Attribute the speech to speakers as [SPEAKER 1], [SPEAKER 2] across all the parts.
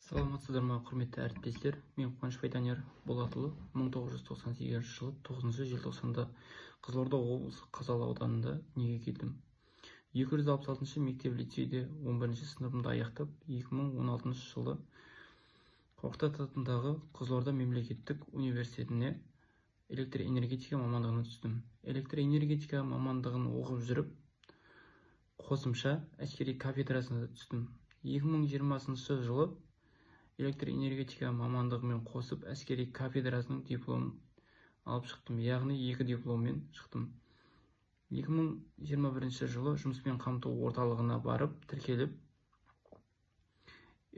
[SPEAKER 1] Саламатсыздар ма, құрметті әріптестер! Мен Қуанышбай Данияр Болатұлы, 1998 жылы 9 желтоқсанда Қызылорда облысы Қазалы ауданында дүниеге келдім. 266 мектеп-лицейде 11 сыныбымды аяқтап, 2016 жылы Қорқыт ата атындағы Қызылорда мемлекеттік университетіне электр энергетика мамандығына түстім. Электр энергетика мамандығын оқып жүріп, қосымша әскери кафедрасына түстім. 2020 жылы электр энергетика мамандығымен қосып әскери кафедрасының дипломын алып шықтым, яғни екі дипломмен шықтым. 2021 жылы жұмыспен қамту орталығына барып тіркеліп,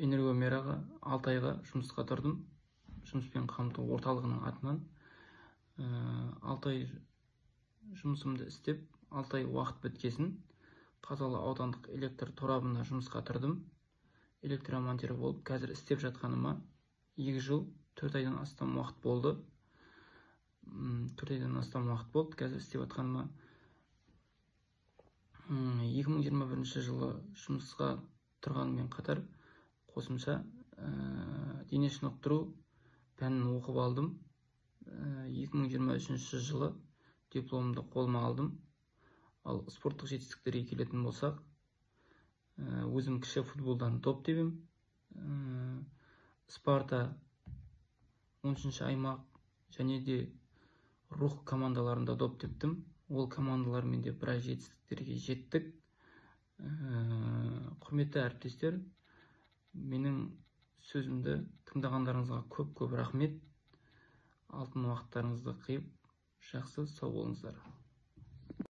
[SPEAKER 1] Энергомераға 6 айға жұмысқа тұрдым. Жұмыспен қамту орталығының атынан 6 ай жұмысымды істеп, 6 ай уақыт біткесін Қазалы аудандық электр торабына жұмысқа тұрдым. Электромонтер болып қазір істеп жатқаныма 2 жыл 4 айдан астам уақыт болды. 4 айдан астам уақыт болды қазір істеп жатқаныма. 2021 жылы жұмысқа тұрғанымен қатар қосымша дене шынықтыру пәнін оқып алдым. 2023 жылы дипломымды қолыма алдым. Ал спорттық жетістіктерге келетін болсақ, өзім кіші футболдан доп тебем. Спарта, 13 аймақ және де Рух командаларында доп тептім. Ол командалармен де біраз жетістіктерге жеттік. Құрметті әріптестер, менің сөзімді тыңдағандарыңызға көп-көп рахмет. Алтын уақыттарыңызды қиып, жақсы, сау болыңыздар.